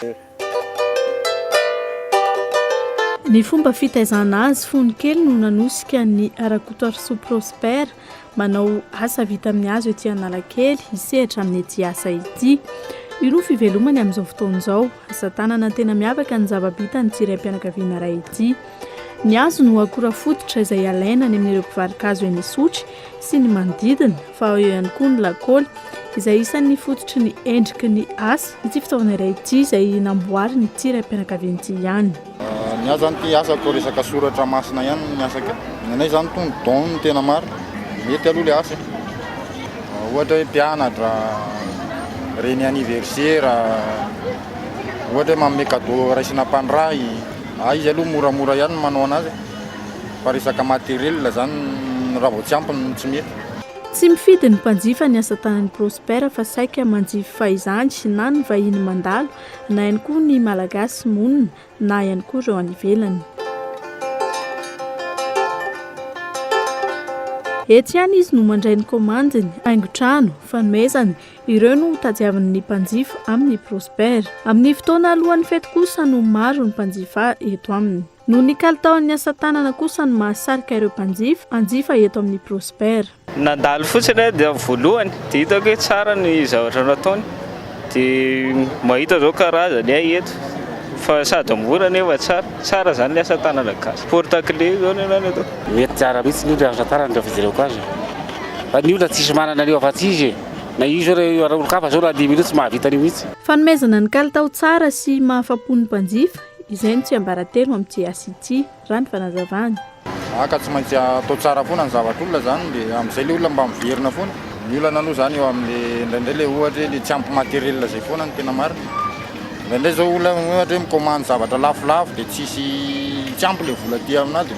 Ny fomba fitaizana azy fony kely no nanosika an'i Rakotoarisoa Prosper, manao asa vita amin'ny hazo ety Analakely, hisehatra amin'ity asa ity. Io no fivelomany amin'izao fotoana izao. Asa tanana tena miavaka ny zava-bitan'ity raim-pianakaviana iray ity. Ny hazo no akora fototra izay alaina any amin'ireo mpivaro-kazo eny Isotry sy ny manodidina, fa ao ihany koa ny lakaoly, izay isan'ny fototry ny endriky ny asa, ity fitaovana iray ity izay namboarin'ity raim-pianakaviana ity ihany. Ny ahy zany ty asako resaka soratra masina ihany ny asako e. Ny anay zany tony don no tena marina. Mety aloha le asa e. Ohatra hoe mpianatra, reny anniversaire, ohatra hoe manome cadeau raisina mpandray. Ah izy aloha moramora ihany ny manao anazy e. Fa resaka materiel zany raha vao tsy ampy no tsy mety. Tsy mifidy ny mpanjifa ny asa tanan'i Prosper fa saika manjifa izany na ny vahiny mandalo na ihany koa ny Malagasy monina na ihany koa ireo any ivelany. Etsy ihany izy no mandray ny kaomandiny, haingon-trano, fanomezana, ireo no tadiavin'ny mpanjifa amin'i Prosper. Amin'ny fotoana alohan'ny fety kosa no maro ny mpanjifa eto aminy. Noho ny kalitaon'ny asa tanana kosa no mahasarika ireo mpanjifa hanjifa eto amin'i Prosper. Nandalo fotsiny aho dia amin'ny voalohany dia hitako hoe tsara ny zavatra nataony dia mahita izao karazany aho eto fa sady mora nefa tsara, tsara izany ny asa tanana gasy. Porte clé izao ny anah no atao. Mety tsara mihitsy ny olona asa tanana rehefa jereko azy fa ny olona tsisy manana an'io afa-tsy izy e, na io zao raha olon-kafa zao raha dimy minutes tsy mahavita an'io mihitsy. Fanomezana ny kalitao tsara sy mahafa-po ny mpanjifa, izay no tsiambaratelo amin'ity asa ity, raha ny fanazavany. Ah ka tsy maintsy atao tsara foana ny zavatr'olona zany de amizay le olona mba miverina foana. Ny olana aloha zany eo amle indraindray le ohatra hoe le tsy ampy matériel zay foana no tena marina. Indraindray zao olona ohatra hoe mi-commande zavatra lafolafo de tsisy tsy ampy le vola aty aminahy de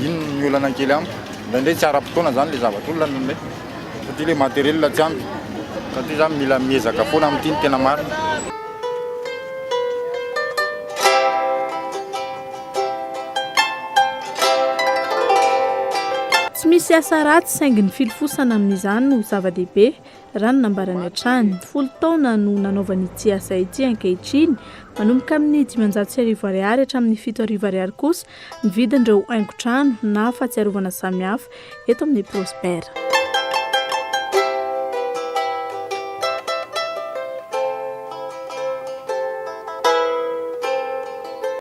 iny ny olana kely amiko. Indraindray tsy ara-potoana zany le zavatr'olona indraindray satria le matériel tsy ampy. Satria zany mila miezaka foana amin'ity ny tena marina. Tsy misy asa ratsy saingy ny filofosana amin'izany no zava-dehibe, raha ny nambarany hatrany. Folo taona no nanaovany ity asa ity ankehitriny. Manomboka amin'ny 1500 ariary hatramin'ny 7000 ariary kosa ny vidin'ireo haingon-trano na fahatsiarovana samihafa eto amin'ny Prosper.